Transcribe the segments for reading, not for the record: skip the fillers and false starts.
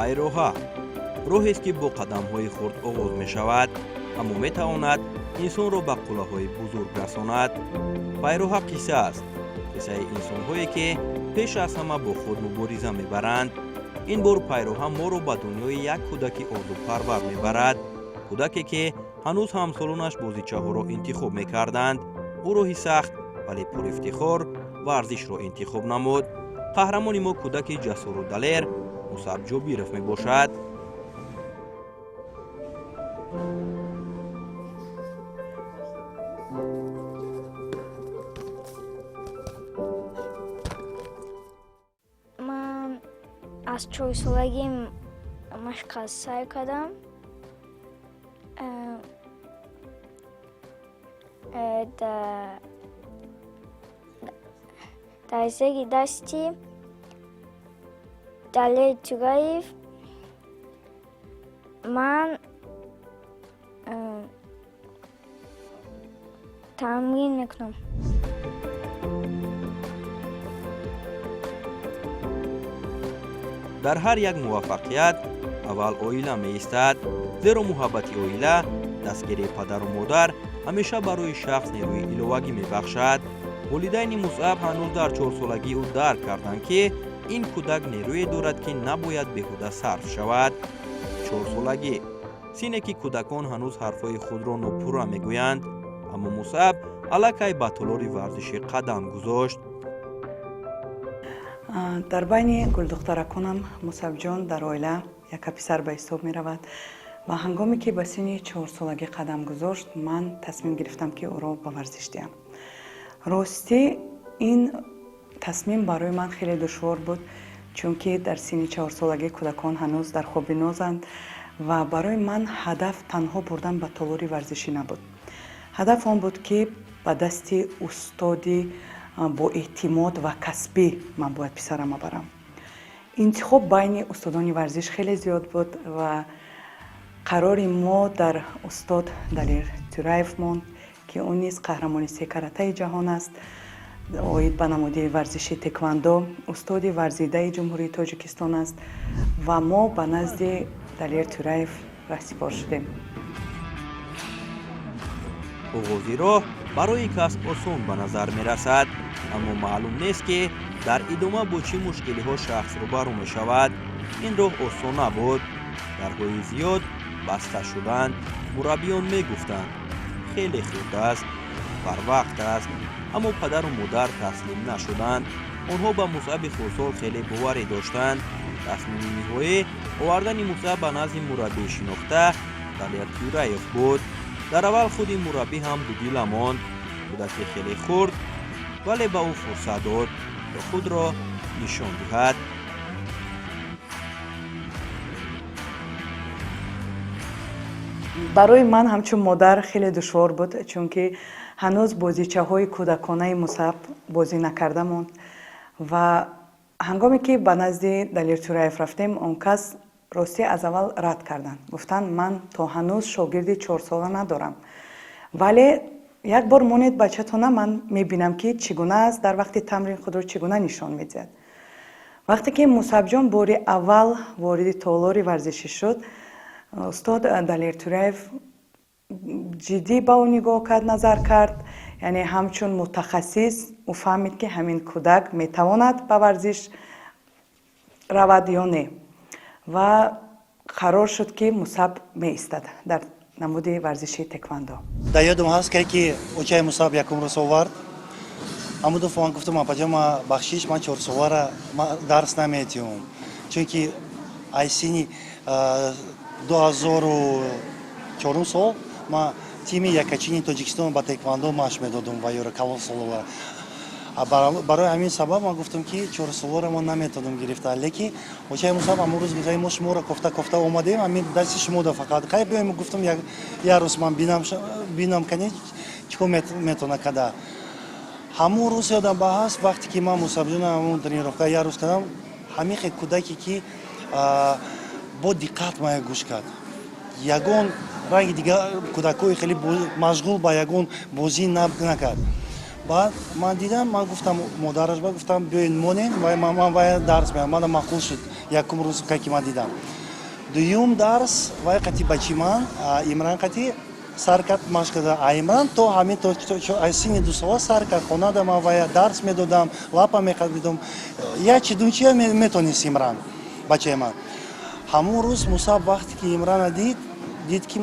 Пайроҳа роҳест, ки бо қадамҳои хурд оғоз мешавад, аммо метавонад инсонро ба қуллаҳои бузург расонад. Пайроҳа қисса аст, қиссаи инсонҳое, ки пеш аз ҳама бо худ мубориза мебаранд. Ин бор пайроҳа моро ба дунёи як кӯдаки орзупарвар мебарад, кӯдаке, ки ҳанӯз ҳамсолонаш бозичаҳоро интихоб мекарданд, ӯ роҳи сахт, вале пурифтихор варзишро интихоб намуд. Қаҳрамони мо кӯдаки ҷасуру далер Мусаб Ҷобиров мебошад. Ман аз 4-солагим машқа сар кардам. Дар зери дасти Далер Тюраев ман тамрин мекунам. Дар ҳар як муваффақият аввал оила меистад, зеро муҳаббати оила, дастгирии падару модар ҳамеша барои шахс нерӯи иловагӣ мебахшад. Волидайни Мусаб ҳанӯз дар 4-солагӣ ӯ дарк карданд, ки ин кӯдак нерӯе дорад, ки набояд беҳуда сарф шавад. 4-солагӣ синне, ки кӯдакон ҳанӯз ҳарфҳои худро нопурра мегӯянд, аммо Мусаб аллакай ба толори варзишӣ қадам гузошт. Дар байни гулдухтараконам Мусабҷон дар оила яка писар ба ҳисоб меравад ва ҳангоме ки ба синни 4-солагӣ қадам гузошт, ман тасмим гирифтам, ки ӯро ба варзиш диҳам. Ростӣ, ин тасмим барои ман хеле душвор буд, чунки дар синни 4-солагӣ кӯдакон ҳанӯз дар хоби нозанд ва барои ман ҳадаф танҳо бурдан ба толори варзишӣ набуд. Ҳадаф он буд, ки ба дасти устоди боэътимод ва касбӣ ман бояд писарама барам. Интихоб байни устодони варзиш хеле зиёд буд ва қарори мо дар устод Далер Тюраев монд, ки ӯ низ қаҳрамони секаратаи ҷаҳон аст оид ба намуди варзиши теквандо, устоди варзидаи Ҷумҳурии Тоҷикистон аст ва мо ба назди Далер Тюраев раҳсипор шудем. Оғози роҳ барои кас осон ба назар мерасад, аммо маълум нест, ки дар идома бо чӣ мушкилиҳо шахс рӯбарӯ мешавад. Ин роҳ осон набуд, дарҳои зиёд баста шуданд. Мураббиён мегуфтанд, хеле хурд аст, барвақт аст, аммо падару модар таслим нашуданд. Онҳо ба Мусаби хурдсол хеле боварӣ доштанд. Тасмими ниҳоӣ овардани Мусаб ба назди мураббии шинохта Далер Тюраев буд. Дар аввал худи мураббӣ ҳам дудила монд, кӯдаки хеле хурд, вале ба ӯ фурсат дод, то худро нишон диҳад. Барои ман ҳамчун модар хеле душвор буд, чунки ҳанӯз бозичаҳои кӯдаконаи Мусаб бозӣ накарда монд ва ҳангоме ки ба назди Далер Тюраев рафтем, он кас ростӣ аз аввал рад карданд. Гуфтанд, ман то ҳанӯз шогирди 4-сола надорам, вале як бор монед бачатона, ман мебинам, ки чӣ гуна аст, дар вақти тамрин худро чӣ гуна нишон медиҳад. Вақте ки Мусабҷон бори аввал вориди толори варзишӣ шуд, устод Далер Тюраев ҷиддӣ ба ӯ нигоҳ кард, назар кард, яъне ҳамчун мутахассис ӯ фаҳмид, ки ҳамин кӯдак метавонад ба варзиш равад ё не, ва қарор шуд, ки Мусаб меистад дар намуди варзиши теквандо. Дар ёдам ҳаст, ки очаи Мусаб якум рӯз овард. Ҳамун дафъа ман гуфтам: апаҷон, ма бахшиш, ман 4-солара дарс наметиҳум, чунки ай синни 2004 сол ма тими якачини Тоҷикистон ба теквандо машқ медодум ва ёра калонсолова. Барои ҳамин сабаб ман гуфтам, ки 4-соларо мо наметонам гирифта. Лекин очаи Мусаб ҳамон рӯз гуфта: мо шуморо кофта кофта омадем, ҳамин дасти шумода фақат қай биёем. Гуфтам, як рӯз ман бинам, кани чӣ кор метавона када. Ҳамон рӯз ёдам ба ҳаст, вақте ки ман Мусабҷона ҳамон тренировка як рӯз кардам, ҳамин хел кӯдаке, ки бо диққат мая гӯш кард, ягон ранги дигар кӯдакҳои хеле машғул ба ягон бозӣ накард. Баъд ман дидам, ман гуфтам модараш ба гуфтам, биёед монем, ман вая дарс меам, мана маъқул шуд. Якум рӯз ки ман дидам, дуюм дарс вай қати бачи ман Имран қати сар кард машқ карда. А Имран то ҳамин то синни 2 сола сар кард. Хонада ман вая дарс медодам, лапа меқадидам, ячи дунчия метонист Имран, бачаи ман. Ҳамон рӯз Мусаб вақте ки Имрана дид, дид ки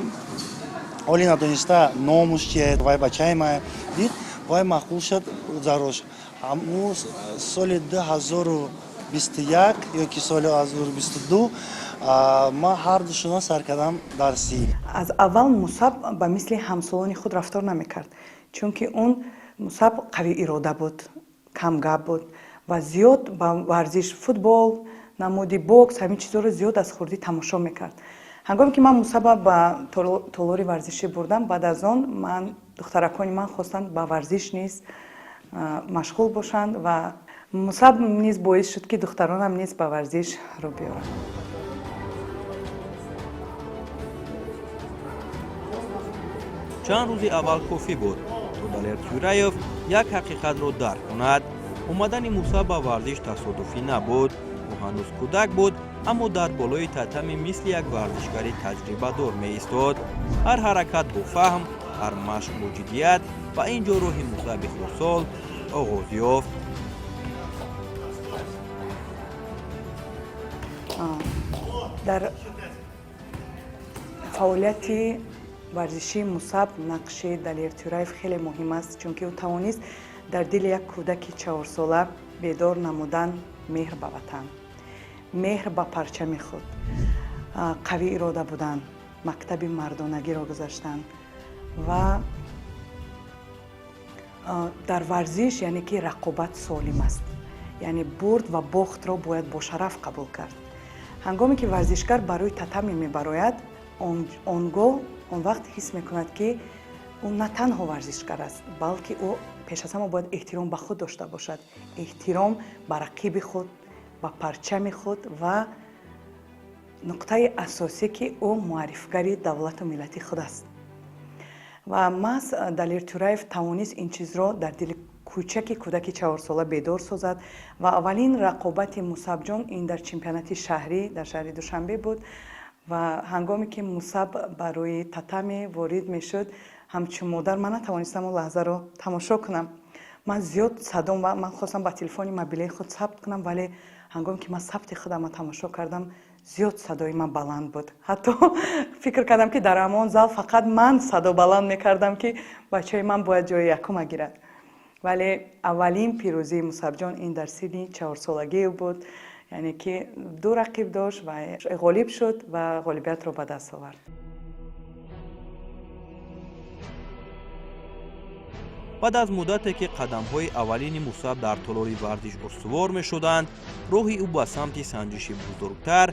оли надониста номуш чие, вай бачаи ман дид, вай маъқул шуд зарош. Ҳамун соли 2021 ё ки соли 2022 ман ҳардушона сар кардам дарсӣ. Аз аввал Мусаб ба мисли ҳамсолони худ рафтор намекард, чунки он Мусаб қавӣ ирода буд, камгап буд ва зиёд ба варзиш, футбол, намуди бокс, ҳамин чизҳоро зиёд аз хурдӣ тамошо мекард. Ҳангоме ки ман Мусаба ба толори варзишӣ бурдам, баъд аз он ман духтаракони ман хостанд ба варзиш низ машғул бошанд ва Мусаб низ боис шуд, ки духтаронам низ ба варзиш рӯ биёранд. Чанд рӯзи аввал кофӣ буд, то Далер Тюраев як ҳақиқатро дарк кунад: омадани Мусаб ба варзиш тасодуфӣ набуд. Ӯ ҳанӯз кӯдак буд, аммо дар болои татами мисли як варзишгари таҷрибадор меистод. Ҳар ҳаракат бо фаҳм, ҳар машқ бо ҷиддият. Ва ин ҷо роҳи Мусаби хурдсол оғоз ёфт. Дар фаъолияти варзишии Мусаб нақши Далер Тюраев хеле муҳим аст, чунки ӯ тавонист дар дили як кӯдаки 4сола бедор намудан меҳр ба ватан, меҳр ба парчами худ, қавӣ ирода будан, мактаби мардонагиро гузаштан ва дар варзиш, яъне ки рақобат солим аст, яъне бурд ва бохтро бояд бошараф қабул кард. Ҳангоме ки варзишгар ба рӯи татами мебарояд, он гоҳ, он вақт ҳис мекунад, ки ӯ на танҳо варзишгар аст, балки ӯ пеш аз ҳама бояд эҳтиром ба худ дошта бошад, эҳтиром ба рақиби худ, ба парчами худ ва нуқтаи асосӣ, ки ӯ муаррифгари давлату миллати худ аст. Ва маҳз Далер Тюраев тавонист ин чизро дар дили кӯчаки кӯдаки 4сола бедор созад. Ва аввалин рақобати Мусабҷон ин дар чемпионати шаҳрӣ дар шаҳри Душанбе буд. Ва ҳангоме ки Мусаб ба рӯи татами ворид мешуд, ҳамчун модар ман натавонистам он лаҳзаро тамошо кунам. Ман зиёд садом ва ман хостам ба телефони мобилаи худ сабт кунам, вале ҳангоме ки ман сабти худамро тамошо кардам, зиёд садои ман баланд буд. Ҳатто фикр кардам, ки дар ҳамон зал фақат ман садо баланд мекардам, ки бачаи ман бояд ҷои якума гирад. Вале аввалин пирӯзии Мусабҷон ин дар синни 4солагӣ буд, яъне ки ду рақиб дошт ва ғолиб шуд ва ғолибиятро ба даст овард. Баъд аз муддате ки қадамҳои аввалини Мусаб дар толори варзиш устувор мешуданд, роҳи ӯ ба самти санҷиши бузургтар,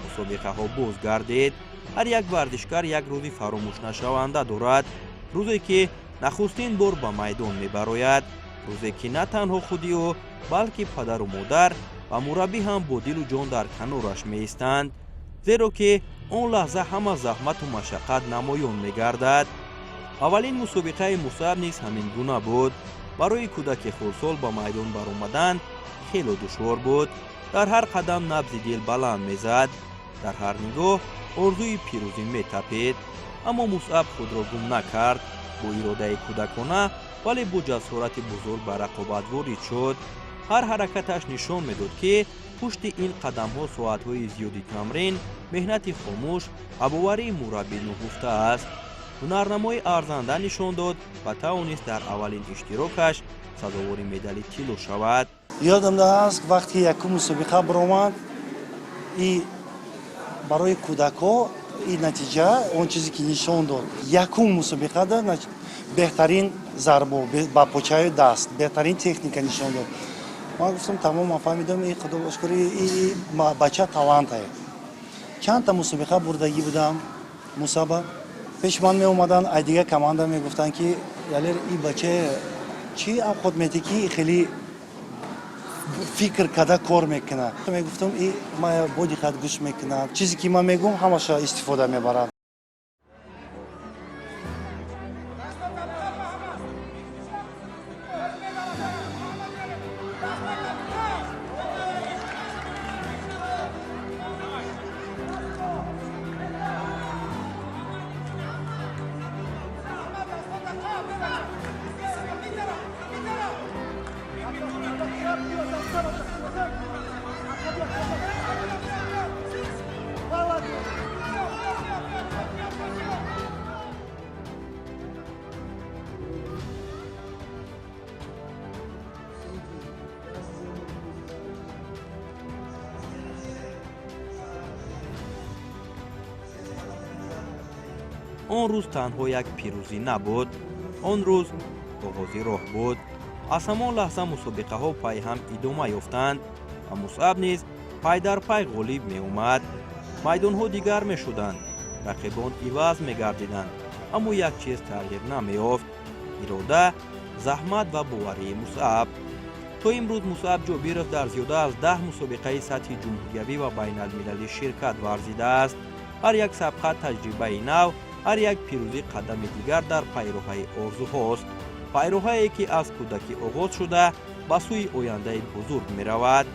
мусобиқаҳо бозгардид. Ҳар як варзишгар як рӯзи фаромӯшнашаванда дорад, рӯзе ки нахустин бор ба майдон мебарояд, рӯзе ки на танҳо худи ӯ, балки падару модар ва мураббӣ ҳам бо дилу ҷон дар канораш меистанд, зеро ки он лаҳза ҳама заҳмату машаққат намоён мегардад. Аввалин мусобиқаи Мусаб низ ҳамин гуна буд. Барои кӯдаки хурдсол ба майдон баромадан хело душвор буд. Дар ҳар қадам набзи дил баланд мезад, дар ҳар нигоҳ орзуи пирӯзӣ метапид. Аммо Мусаб худро гум накард. Бо иродаи кӯдакона, вале бо ҷасорати бузург ба рақобат ворид шуд. Ҳар ҳаракаташ нишон медод, ки пушти ин қадамҳо соатҳои зиёди тамрин, меҳнати хомӯш ва боварии мураббӣ нуҳуфта аст. Ҳунарнамои арзанда нишон дод ва тавонист дар аввалин иштирокаш сазовори медали тилло шавад. Ёдам аст, вақте якум мусобиқа баромад и барои кӯдакҳо и натиҷа, он чизе ки нишон дод, якум мусобиқада беҳтарин зарбо ба почаю даст, беҳтарин техника нишон дод. Ман гуфтам: тамом, ман фаҳмидам, и худо шукр, и бача талантае. Чандта мусобиқа бурдагӣ будам. Мусаба пеши ман меомаданд, ай дигар команда мегуфтанд, ки Далер, и бача чӣ худ метӣ, ки хеле фикр карда кор мекунад. Мегуфтам, и ма бо диққат гӯш мекунад, чизе ки ман мегӯм, ҳамаша истифода мебарад. Он рӯз танҳо як пирӯзӣ набуд, он рӯз оғози роҳ буд. Аз ҳамон лаҳза мусобиқаҳо пайҳам идома ёфтанд ва Мусъаб низ пай дар пай ғолиб меомад. Майдонҳо дигар мешуданд, рақибон иваз мегардиданд, аммо як чиз тағйир намеёфт: ирода, заҳмат ва боварии Мусъаб. То имрӯз Мусъаб Ҷобиров дар зиёда аз 10 мусобиқаи сатҳи ҷумҳуриявӣ ва байналмилалӣ ширкат варзидааст. Ҳар як сабқат таҷрибаи нав, ҳар як пирӯзӣ қадами дигар дар пайроҳаи орзуҳост, пайроҳае ки аз кӯдакӣ оғоз шуда, ба сӯи ояндаи бузург меравад.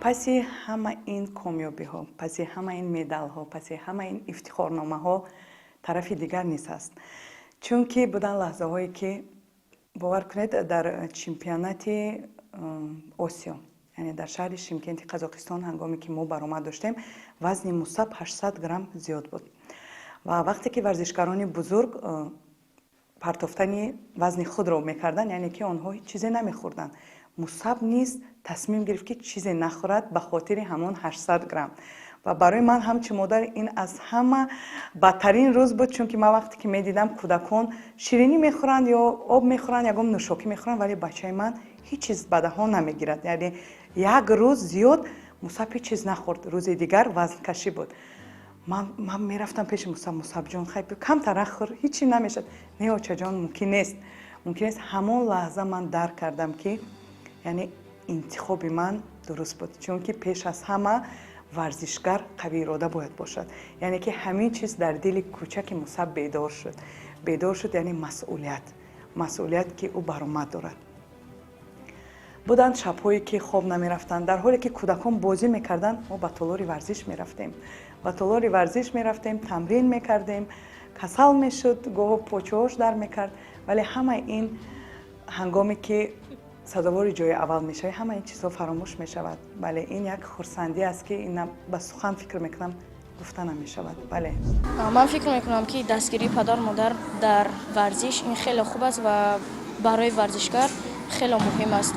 Паси ҳама ин комёбиҳо, паси ҳама ин медалҳо, паси ҳама ин ифтихорномаҳо тарафи дигар низ ҳаст, чунки буданд лаҳзаҳое, ки, бовар кунед, дар чемпионати Осиё, яъне дар шаҳри Шимкенти Қазоқистон, ҳангоме ки мо баромад доштем, вазни Мусаб 800 грамм зиёд буд. Ва вақте ки варзишгарони бузург партофтани вазни худро мекарданд, яъне ки онҳо ҳеҷ чизе намехӯрданд, Мусаб низ тасмим гирифт, ки чизе нахӯрад ба хотири ҳамон 800 грамм. Ва барои ман ҳамчун модар ин аз ҳама бадтарин рӯз буд, чунки ман вақте ки медидам, кӯдакон ширинӣ мехӯранд ё об мехӯранд, ягон нӯшокӣ мехӯранд, вале бачаи ман ҳеҷ чиз ба даҳон намегирад. Яъне як рӯз зиёд Мусаб ҳеҷ чиз нахӯрд. Рӯзи дигар вазнкашӣ буд. Ман мерафтам пеши Мусаб: «Мусабҷон, хай, камтара хӯр, ҳеҷ чи намешавад». «Не, очаҷон, мумкин нест, мумкин нест». Ҳамон лаҳза ман дарк кардам, ки яъне интихоби ман дуруст буд, чунки пеш аз ҳама варзишгар қавиирода бояд бошад. Яъне ки ҳамин чиз дар дили кӯчаки Мусаб бедор шуд, бедор шуд, яъне масъулият, масъулият, ки ӯ баромад дорад. Буданд шабҳое, ки хоб намерафтанд. Дар ҳоле ки кӯдакон бозӣ мекарданд, мо ба толори варзиш мерафтем, ба толори варзиш мерафтем, тамрин мекардем. Касал мешуд, гоҳо почаҳош дар мекард, вале ҳамаи ин, ҳангоме ки сазовори ҷои аввал мешавӣ, ҳама ин чизҳо фаромӯш мешавад. Бале, ин як хурсандӣ аст, ки ин ба сухан, фикр мекунам, гуфта намешавад, бале. Ман фикр мекунам, ки дастгирии падару модар дар варзиш ин хеле хуб аст ва барои варзишгар хеле муҳим аст,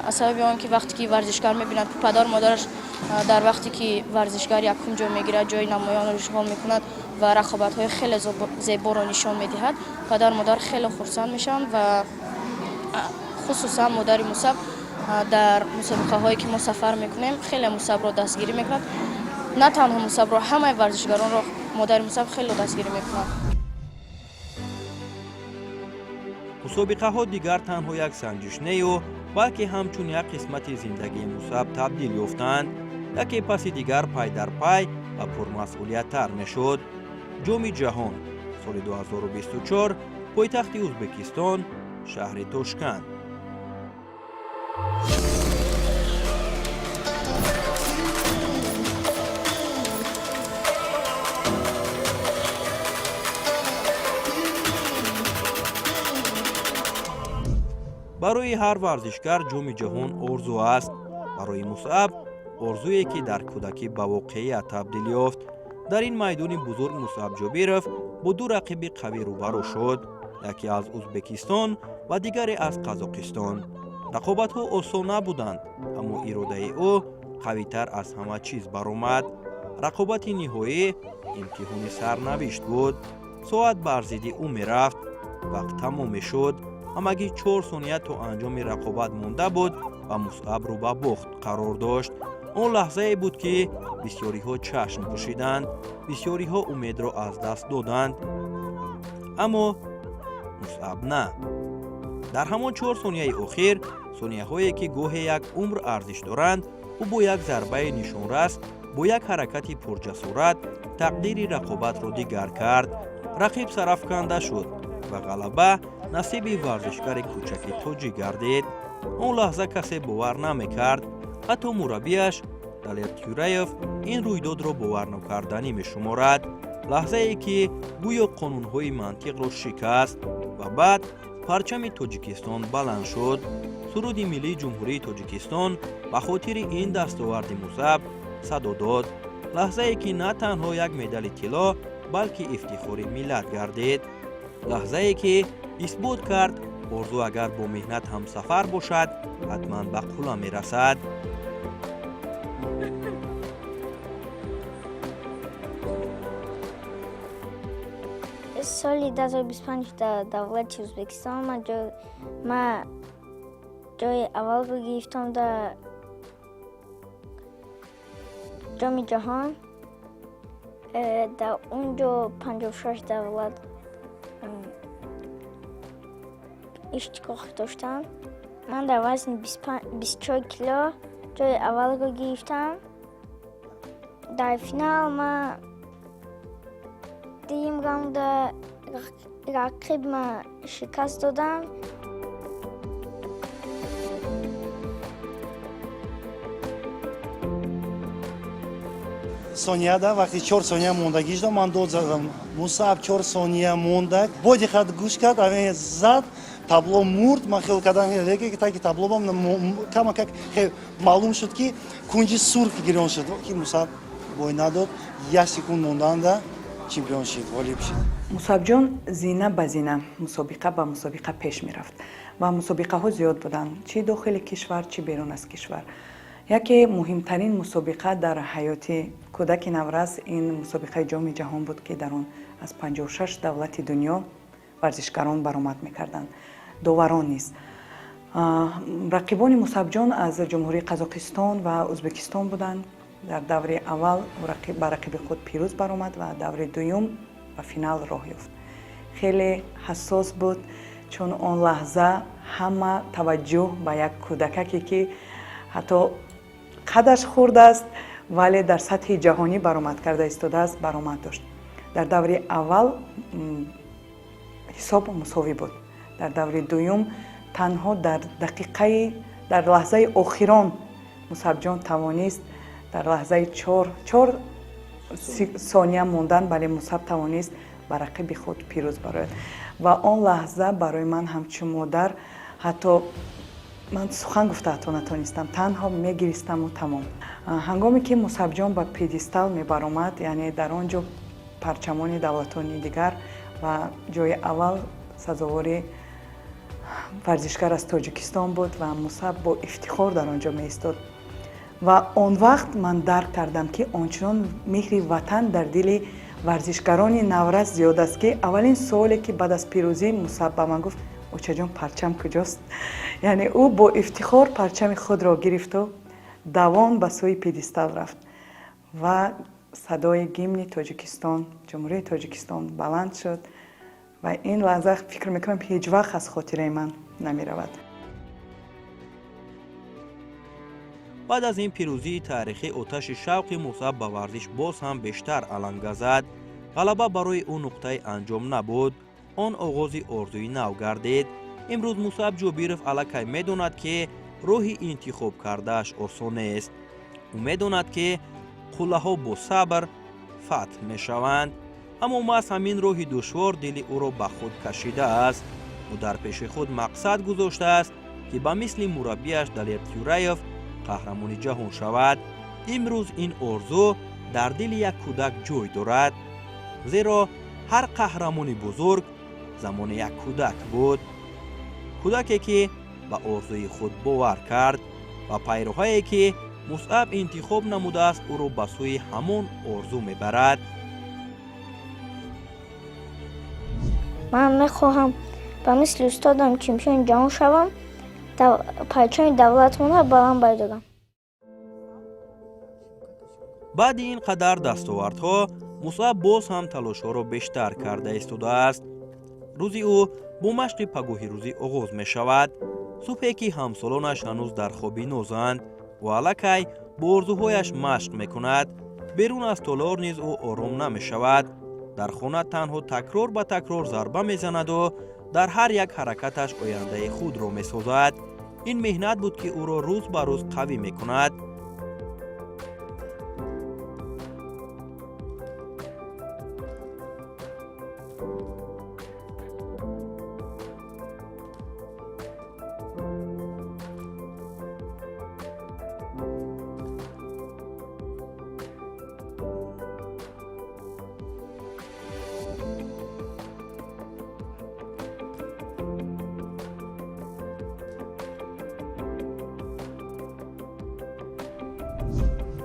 аз сабаби он ки вақте ки варзишгар мебинад, ки падару модараш дар вақте ки варзишгар якум ҷой мегирад, ҷои намоёнро ишғол мекунад ва рақобатҳои хеле зеборо нишон медиҳад, падару модар хеле хурсанд мешаванд. Ва хусусан модари Мусаб дар мусобиқаҳое ки мо сафар мекунем, хеле Мусабро дастгирӣ мекунад. На танҳо Мусабро, ҳамаи варзишгаронро модари Мусаб хеле дастгирӣ мекунад. Мусобиқаҳо дигар танҳо як санҷиш нею, балки ҳамчун як қисмати зиндагии Мусаб табдил ёфтанд. Яке паси дигар, пай дар пай ва пурмасъулияттар мешуд. Ҷоми ҷаҳон, соли 2024, пойтахти Ӯзбекистон, шаҳри Тошканд. Барои ҳар варзишгар Ҷоми ҷаҳон орзу аст. Барои Мусъаб орзуе, ки дар кӯдакӣ ба воқеият табдил ёфт. Дар ин майдони бузург Мусъаб Ҷобиров бо ду рақиби қавӣ рӯбарӯ шуд: яке аз Ӯзбекистон ва дигаре аз Қазоқистон. Рақобатҳо осон набуданд, аммо иродаи ӯ қавитар аз ҳама чиз баромад. Рақобати ниҳоӣ имтиҳони сарнавишт буд. Соат бар зидди ӯ мерафт, вақт тамом мешуд. Ҳамагӣ 4 сония то анҷоми рақобат монда буд ва Мусъаб рӯ ба бохт қарор дошт. Он лаҳзае буд, ки бисёриҳо чашм пӯшиданд, бисёриҳо умедро аз даст доданд, аммо Мусъаб на. Дар ҳамон 4 сонияи охир, сонияҳое, ки гоҳе як умр арзиш доранд, ӯ бо як зарбаи нишонрас, бо як ҳаракати пурҷасорат тақдири рақобатро дигар кард. Рақиб сарафканда шуд ва ғалаба насиби варзишгари кӯчаки тоҷик гардид. Он лаҳза касе бовар намекард. Ҳатто мураббияш Далер Тюраев ин рӯйдодро боварнокарданӣ мешуморад. Лаҳзае, ки гӯё қонунҳои мантиқро шикаст. Ва баъд парчами Тоҷикистон баланд шуд, суруди миллии Ҷумҳурии Тоҷикистон ба хотири ин дастоварди Мусъаб садо дод. Лаҳзае, ки на танҳо як медали тилло, балки ифтихори миллат гардид. Лаҳзае, ки исбот кард. Орзу агар бо меҳнат ҳамсафар бошад, ҳатман ба қулла мерасад. Соли 2025 дар давлати Ӯзбекистон ман ҷои аввалро гирифтам дар Ҷоми ҷаҳон. Дар он ҷо 56 давлат иштирок доштанд. Ман дар вазни 24 кило ҷои аввалро гирифтам. Дар финал ман дуюм раунда рақибма шикаст додам. Сонияда вақти 4 сония мондагӣ шуда, ман дод задам: «Мусаб, 4 сония монда!» Бо диққат гӯш кард, ами зад, табло мурд. Ман хел кардам, лекин таки таблобам камакак маълум шуд, ки кунҷи сурх гирён шуд, ки Мусаб бой надод. Як секунд монданда чемпион шид, ғолиб шид. Мусабҷон зина ба зина, мусобиқа ба мусобиқа пеш мерафт ва мусобиқаҳо зиёд буданд, чӣ дохили кишвар, чӣ берун аз кишвар. Яке муҳимтарин мусобиқа дар ҳаёти кӯдаки наврас ин мусобиқаи Ҷоми ҷаҳон буд, ки дар он аз 56 давлати дунё варзишгарон баромад мекарданд, доварон низ. Рақибони Мусабҷон аз Ҷумҳурии Қазоқистон ва Ӯзбекистон буданд. Дар даври аввал ба рақиби худ пирӯз баромад ва даври дуюм ба финал роҳ ёфт. Хеле ҳассос буд, чун он лаҳза ҳама таваҷҷӯҳ ба як кӯдакаке, ки ҳатто қадаш хурд аст, вале дар сатҳи ҷаҳонӣ баромад карда истодааст, баромад дошт. Дар даври аввал ҳисоб мусовӣ буд. Дар даври дуюм танҳо дар дақиқаи, дар лаҳзаи охирон Мусабҷон тавонист, дар лаҳзаи 4 сония мондан, бале, Мусаб тавонист ба рақиби худ пирӯз барояд. Ва он лаҳза барои ман ҳамчун модар ҳатто ман сухан гуфта ҳатто натонистам, танҳо мегиристаму тамом. Ҳангоме ки Мусабҷон ба пьедестал мебаромад, яъне дар он ҷо парчамони давлатони дигар ва ҷои аввал сазовори варзишгар аз Тоҷикистон буд ва Мусаб бо ифтихор дар он ҷо меистод. Ва он вақт ман дарк кардам, ки ончунон меҳри ватан дар дили варзишгарони наврас зиёд аст, ки аввалин суоле, ки баъд аз пирӯзӣ Мусаб ба ман гуфт: «Очаҷон, парчам куҷост?» Яъне ӯ бо ифтихор парчами худро гирифту давон ба сӯи пьедестал рафт ва садои гимни Тоҷикистон, Ҷумҳурии Тоҷикистон баланд шуд. Ва ин лаҳза, фикр мекунам, ҳеҷ вақт аз хотираи ман намеравад. Баъд аз ин пирӯзии таърихӣ оташи шавқи Мусаб ба варзиш боз ҳам бештар аланга зад. Ғалаба барои ӯ нуқтаи анҷом набуд, он оғози орзуи нав гардид. Имрӯз Мусаб Ҷобиров аллакай медонад, ки роҳи интихоб кардааш осон нест. Ӯ медонад, ки қуллаҳо бо сабр фатҳ мешаванд, аммо маҳз ҳамин роҳи душвор дили ӯро ба худ кашидааст. Ӯ дар пеши худ мақсад гузоштааст, ки ба мисли мураббиаш Далер Тюраев қаҳрамони ҷаҳон шавад. Имрӯз ин орзу дар дили як кӯдак ҷой дорад, зеро ҳар қаҳрамони бузург замоне як кӯдак буд, кӯдаке, ки ба орзуи худ бовар кард, ва пайроҳае, ки Мусъаб интихоб намудааст, ӯро ба сӯи ҳамон орзу мебарад. Ман мехоҳам ба мисли устодам чемпиони ҷаҳон шавам, парчами давлатмонро баланд бардорам. Баъди ин қадар дастовардҳо Мусъаб боз ҳам талошҳоро бештар карда истодааст. Рӯзи ӯ бо машқи пагоҳирӯзӣ оғоз мешавад. Субҳе, ки ҳамсолонаш ҳанӯз дар хоби нозанд, ӯ аллакай бо орзуҳояш машқ мекунад. Берун аз толор низ ӯ ором намешавад. Дар хона танҳо такрор ба такрор зарба мезанаду дар ҳар як ҳаракаташ ояндаи худро месозад. Ин меҳнат буд, ки ӯро рӯз ба рӯз қавӣ мекунад.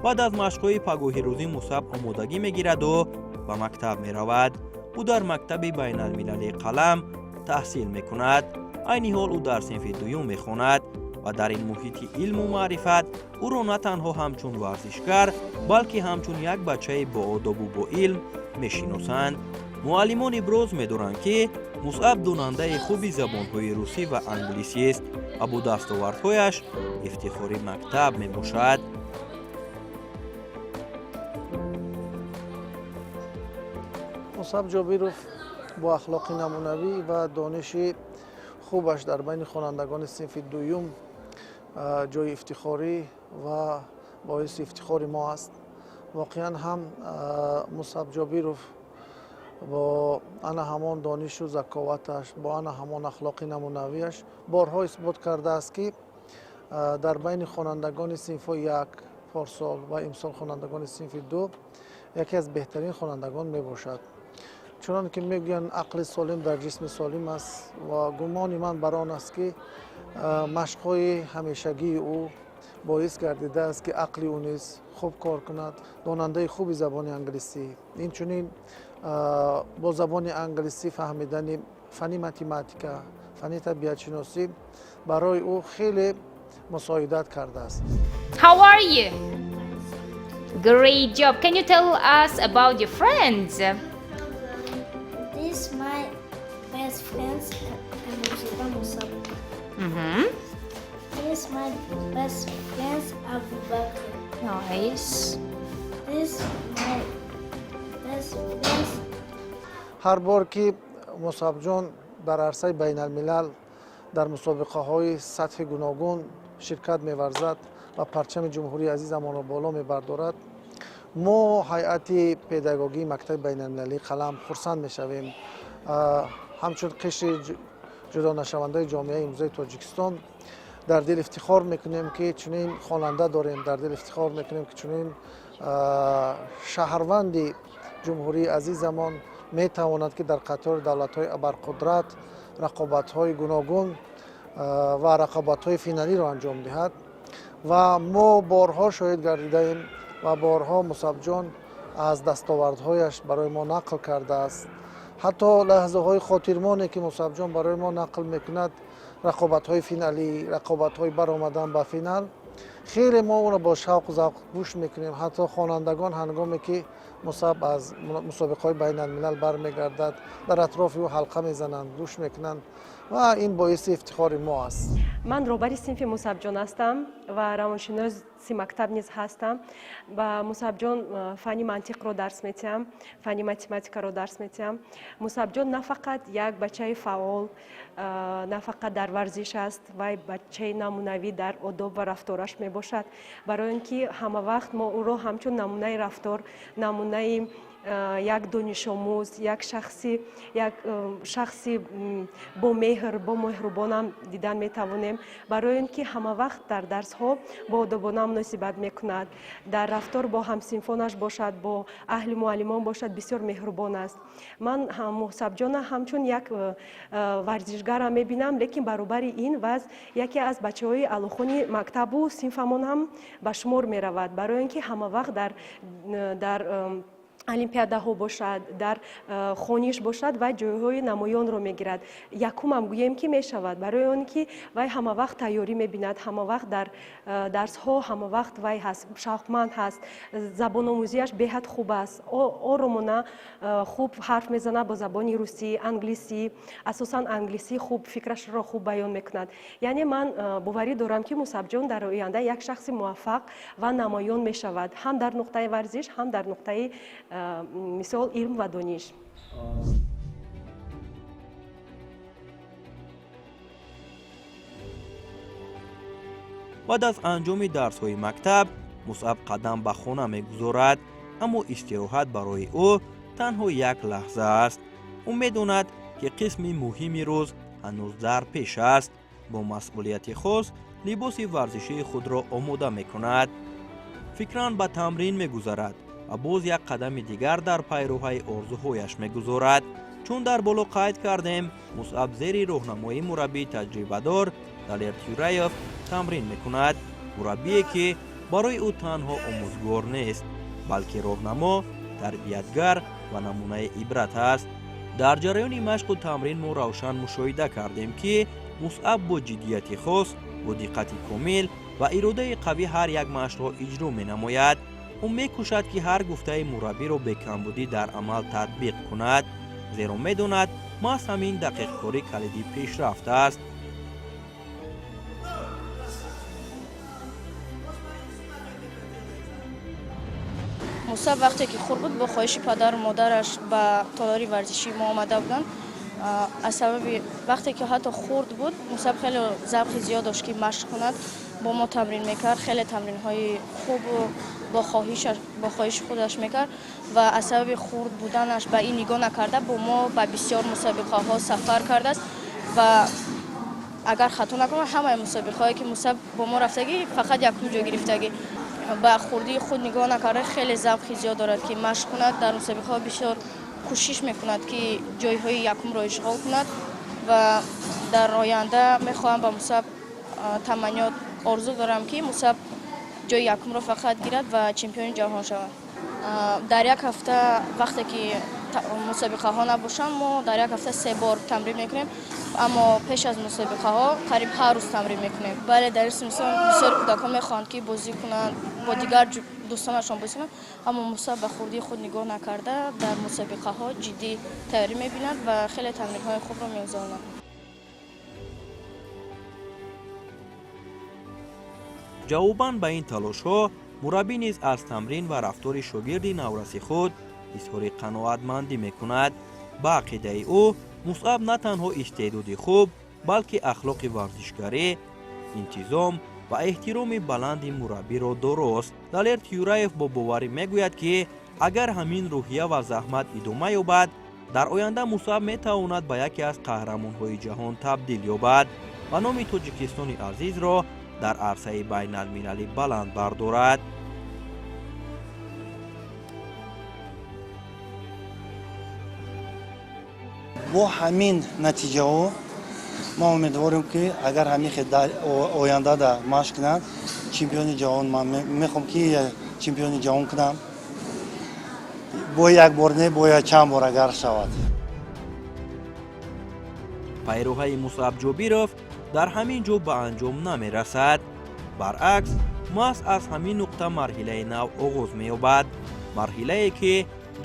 Баъд аз машқҳои пагоҳи рӯзӣ Мусаб омодагӣ мегираду ба мактаб меравад. Ӯ дар мактаби байналмилалии «Қалам» таҳсил мекунад. Айни ҳол ӯ дар синфи дуюм мехонад ва дар ин муҳити илму маърифат ӯро на танҳо ҳамчун варзишгар, балки ҳамчун як бачаи боодобу боилм мешиносанд. Муаллимон иброз медоранд, ки Мусаб донандаи хуби забонҳои русӣ ва англисист ва бо дастовардҳояш ифтихори мактаб мебошад. Мусаб Ҷобиров бо ахлоқи намунавӣ ва дониши хубаш дар байни хонандагони синфи дуюм ҷои ифтихорӣ ва боиси ифтихори мо аст. Воқеан ҳам Мусаб Ҷобиров бо ана ҳамон донишу заковаташ, бо ана ҳамон ахлоқи намунавиаш борҳо исбот кардааст, ки дар байни хонандагони синфҳои як порсол ва имсол хонандагони синфи ду яке аз беҳтарин хонандагон мебошад. Чунон ки мегӯянд, ақли солим дар ҷисми солим аст, ва гумони ман бар он аст, ки машқҳои ҳамешагии ӯ боис гардидааст, ки ақли ӯ низ хуб кор кунад. Донандаи хуби забони англисӣ, инчунин бо забони англисӣ фаҳмидани фанни математика, фанни табиатшиносӣ барои ӯ хеле мусоидат кардааст. How are you? Great job. Can you tell us about your friends? This my best friends Emozada Musab. This my best friends Abu Bakr. Nice. This my best friends. Ҳар бор ки Мусабҷон дар арсаи байналмилал дар мусобиқаҳои сатҳи гуногун ширкат меварзад ва парчами ҷумҳурии азизамонро боло мебардорад, мо, ҳайати педагогии мактаби байналмилалии «Қалам», хурсанд мешавем. Ҳамчун қишри ҷудонашавандаи ҷомеаи имрӯзаи Тоҷикистон дар дил ифтихор мекунем, ки чунин хонанда дорем, дар дил ифтихор мекунем, ки чунин шаҳрванди ҷумҳурии азизамон метавонад, ки дар қатори давлатҳои абарқудрат рақобатҳои гуногун ва рақобатҳои финалиро анҷом диҳад. Ва мо борҳо шоҳид гардидаем ва борҳо Мусабҷон аз дастовардҳояш барои мо нақл кардааст. Ҳатто лаҳзаҳои хотирмоне, ки Мусабҷон барои мо нақл мекунад, рақобатҳои финалӣ, рақобатҳои баромадан ба финал, хеле мо онро бо шавқу завқ гӯш мекунем. Ҳатто хонандагон, ҳангоме ки Мусаб аз мусобиқаҳои байналмилал бармегардад, дар атрофи ӯ ҳалқа мезананд, гӯш мекунанд ва ин боиси ифтихори мо аст. Ман роҳбари синфи Мусабҷон ҳастам ва равоншиноси мактаб низ ҳастам. Ба Мусабҷон фанни мантиқро дарс метиҳам, фанни математикаро дарс метиҳам. Мусабҷон на фақат як бачаи фаъол, на фақат дар варзиш аст, вай бачаи намунавӣ дар одоб ва рафтораш мебошад, барои он ки ҳама вақт мо ӯро ҳамчун намунаи рафтор, намунаи як донишомӯз, як шахси бомеҳр, бомеҳрубонам дидан метавонем, барои он ки ҳама вақт дар дарсҳо бо одобона муносибат мекунад, дар рафтор бо ҳамсинфонаш бошад, бо аҳли муаллимон бошад, бисёр меҳрубон аст. Ман Мусабҷона ҳамчун як варзишгарам мебинам, лекин баробари ин ваз яке аз бачаҳои аълохони мактабу синфамон ҳам ба шумор меравад, барои он ки ҳама вақт дар олимпиадаҳо бошад, дар хониш бошад, вай ҷойҳои намоёнро мегирад. Якумам гӯем, ки мешавад, барои он ки вай ҳама вақт тайёрӣ мебинад, ҳама вақт дар дарсҳо, ҳама вақт вай ҳаст, шавқманд ҳаст, забономӯзиаш беҳад хуб аст, оромона хуб ҳарф мезанад бо забони русӣ, англисӣ, асосан англисӣ хуб фикрашро хуб баён мекунад. Яъне ман боварӣ дорам, ки Мусабҷон дар оянда як шахси муваффақ ва намоён мешавад ҳам дар нуқтаи варзиш, ҳам дар нуқтаи, мисол, илм ва дониш. Баъд аз анҷоми дарсҳои мактаб Мусаб қадам ба хона мегузорад, аммо истироҳат барои ӯ танҳо як лаҳза аст. Ӯ медонад, ки қисми муҳими рӯз ҳанӯз дар пеш аст. Бо масъулияти хос либоси варзишии худро омода мекунад, фикран ба тамрин мегузарад ва боз як қадами дигар дар пайроҳаи орзуҳояш мегузорад. Чун дар боло қайд кардем, Мусаб зери роҳнамоии мураббии таҷрибадор Далер Тюраев тамрин мекунад, мураббие ки Барои ӯ танҳо омӯзгор нест, балки роҳнамо, тарбиятгар ва намунаи ибрат аст. Дар ҷараёни машқу тамрин мо равшан мушоҳида кардем, ки Мусъаб бо ҷиддияти хос, бо диққати комил ва иродаи қавӣ ҳар як машқро иҷро менамояд. Ӯ мекӯшад, ки ҳар гуфтаи мураббиро бекамбудӣ дар амал татбиқ кунад, зеро медонад, маҳз ҳамин дақиқкорӣ калиди пешрафт аст. Мусаб вақте ки хурд буд, бо хоҳиши падару модараш ба толори варзишии мо омада буданд. Аз сабаби вақте ки ҳатто хурд буд, Мусаб хеле завқи зиёд дошт, ки машқ кунад, бо мо тамрин мекард, хеле тамринҳои хубу бо хоҳиши худаш мекард ва аз сабаби хурд буданаш ба ин нигоҳ накарда, бо мо ба бисёр мусобиқаҳо сафар кардааст ва агар хато накунам, ҳамаи мусобиқаҳое ки Мусаб бо мо рафтагӣ, фақат якум ҷой гирифтагӣ. Ба хурдии худ нигоҳ накарда, хеле завқи зиёд дорад, ки машқ кунад, дар мусобиқаҳо бисёр кӯшиш мекунад, ки ҷойҳои якумро ишғол кунад ва дар оянда мехоҳам ба Мусаб таманниёт орзу дорам, ки Мусаб ҷои якумро фақат гирад ва чемпиони ҷаҳон шавад. Дар як ҳафта, вақте ки мусобиқаҳо набошанд, мо дар як ҳафта се бор тамрин мекунем, аммо пеш аз мусобиқаҳо қариб ҳар рӯз тамрин мекунем. Бале, дар ин синну бисёр кӯдакон мехоҳанд, ки бозӣ кунанд, бо дигар дӯстонашон бозӣ кунанд, аммо Мусаб ба хурдии худ нигоҳ накарда, дар мусобиқаҳо ҷиддӣ тайёрӣ мебинад ва хеле тамринҳои хубро мегузаронад. Ҷавобан ба ин талошҳо мураббӣ низ аз тамрин ва рафтори шогирди навраси худ изҳори қаноатмандӣ мекунад. Ба ақидаи ӯ, Мусъаб на танҳо истеъдоди хуб, балки ахлоқи варзишгарӣ, интизом ва эҳтироми баланди мураббиро дорост. Далер Тюраев бо боварӣ мегӯяд, ки агар ҳамин рӯҳия ва заҳмат идома ёбад, дар оянда Мусъаб метавонад ба яке аз қаҳрамонҳои ҷаҳон табдил ёбад ва номи Тоҷикистони азизро дар арсаи байналмилалӣ баланд бардорад. Бо ҳамин натиҷаҳо ман умедворем, ки агар ҳамин хел дар оянда да машқ кунад, чемпиони ҷаҳон, ман мехоҳам, ки чемпиони ҷаҳон кунам, бо як бор не, бояд чанд бор агар шавад. Пайроҳаи Мусъаб Ҷобиров дар ҳамин ҷо ба анҷом намерасад. Баръакс, маҳз аз ҳамин нуқта марҳилаи нав оғоз меёбад, марҳилае ки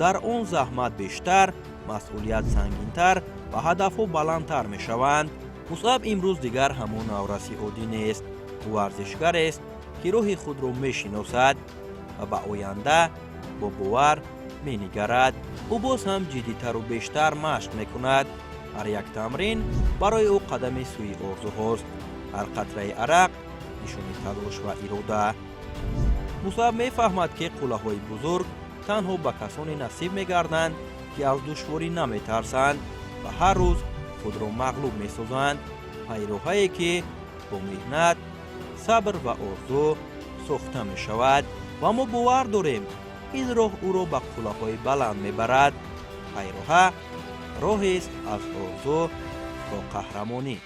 дар он заҳмат бештар, масъулият сангинтар ва ҳадафҳо баландтар мешаванд. Мусъаб имрӯз дигар ҳамон навраси оддӣ нест. Ӯ варзишгарест, ки роҳи худро мешиносад ва ба оянда бо бовар менигарад. Ӯ боз ҳам ҷиддитару бештар машқ мекунад. Ҳар як тамрин барои ӯ қадами сӯи орзуҳост, ҳар қатраи арақ нишони талош ва ирода. Мусъаб мефаҳмад, ки қуллаҳои бузург танҳо ба касоне насиб мегарданд, ки аз душворӣ наметарсанд ва ҳар рӯз худро мағлуб месозанд. Пайроҳае ки бо меҳнат, сабр ва орзу сохта мешавад ва мо бовар дорем, ин роҳ ӯро ба қуллаҳои баланд мебарад. Пайроҳа роҳест аз орзу то қаҳрамонӣ.